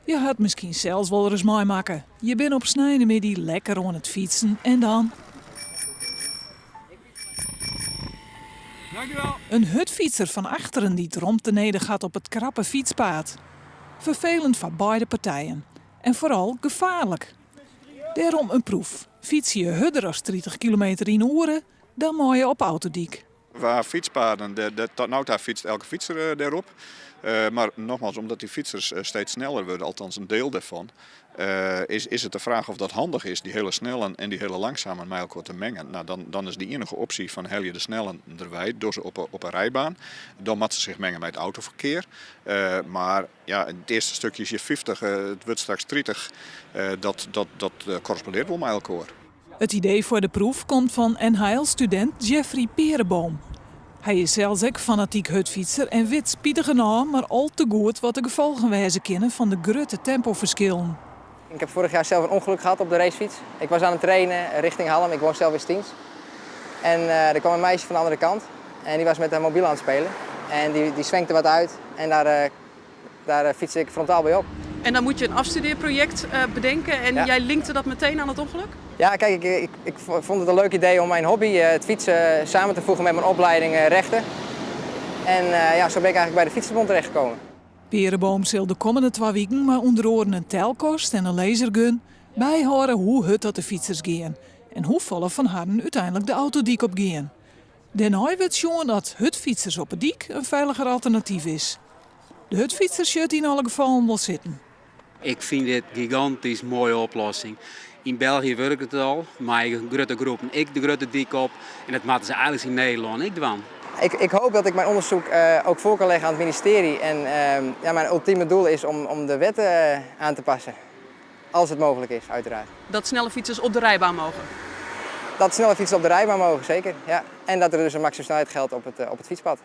Je ha it miskien sels wolris meimakke. Je binne op sneinemiddei lekker oan it fytsen en dan. In hurdfytser fan achteren dy't romte nedich hat op it krappe fytspaad. Ferfelend foar beide partijen. En foaral gefaarlik. Dêrom in proef. Fytse je hurder as 30 kilometer yn 'e oere, dan meie je op autodyk. Wa fytspaden, tot no ta fytst elke fytser dêrop. Mar nogmaals, omdat dy fytsers steeds sneller wurde, althans in diel dêrfan, is it de fraach of dat handich is, dy hiele snellen en dy hiele langsamen mei elkoar te mengen. No, dan is de iennige opsje fan helje de snellen derwei, doch se op 'e rybaan. Dan moatte se sich menge mei it autoferkear. Mar ja, it earste stikje is hjir 50, it wurdt straks 30. Dat korrespondearret wol mei elkoar. It idee foar de proef komt fan NHL-studint Jeffrey Perenboom. Hy is sels ek fanatyk hurdfytser en wit spitigernôch mar al te goed wat de gefolgen wêze kinne fan de grutte tempoferskillen. Ik heb vorig jaar zelf een ongeluk gehad op de racefiets. Ik was aan het trainen richting Hallum, ik woon zelf in Stiens. En er kwam een meisje van de andere kant en die was met haar mobiel aan het spelen. En die zwenkte wat uit en daar fietste ik frontaal bij op. En dan moet je een afstudeerproject bedenken en jij linkte dat meteen aan het ongeluk? Ja, kijk, ik vond het een leuk idee om mijn hobby, het fietsen, samen te voegen met mijn opleiding rechten. En ja, zo ben ik eigenlijk bij de Fietsersbond terechtgekomen. Perenboom sil de kommende 2 wiken mei ûnder oaren in telkast en in lasergun byhâlde hoe hurd dat de fytsers gean en hoefolle fan harren úteinlik de autodyk op gean. Dêrnei wurdt sjoen dat hurdfytsers op 'e dyk in feiliger alternatyf is. De hurdfytser sjocht yn alle gefallen wol sitten. Ik fyn dit gigantysk moaie oplossing. Yn België wurket it al, mei grutte groepen ek de grutte dyk op. En dat moatte se eigenlik yn Nederlân ek dwaan. Ik hoop dat ik mijn onderzoek ook voor kan leggen aan het ministerie. En ja, mijn ultieme doel is om de wet aan te passen. Als het mogelijk is, uiteraard. Dat snelle fytsers op de rijbaan mogen? Dat snelle fytsers op de rijbaan mogen, zeker. Ja. En dat er dus een maximumsnelheid geldt op het fietspad.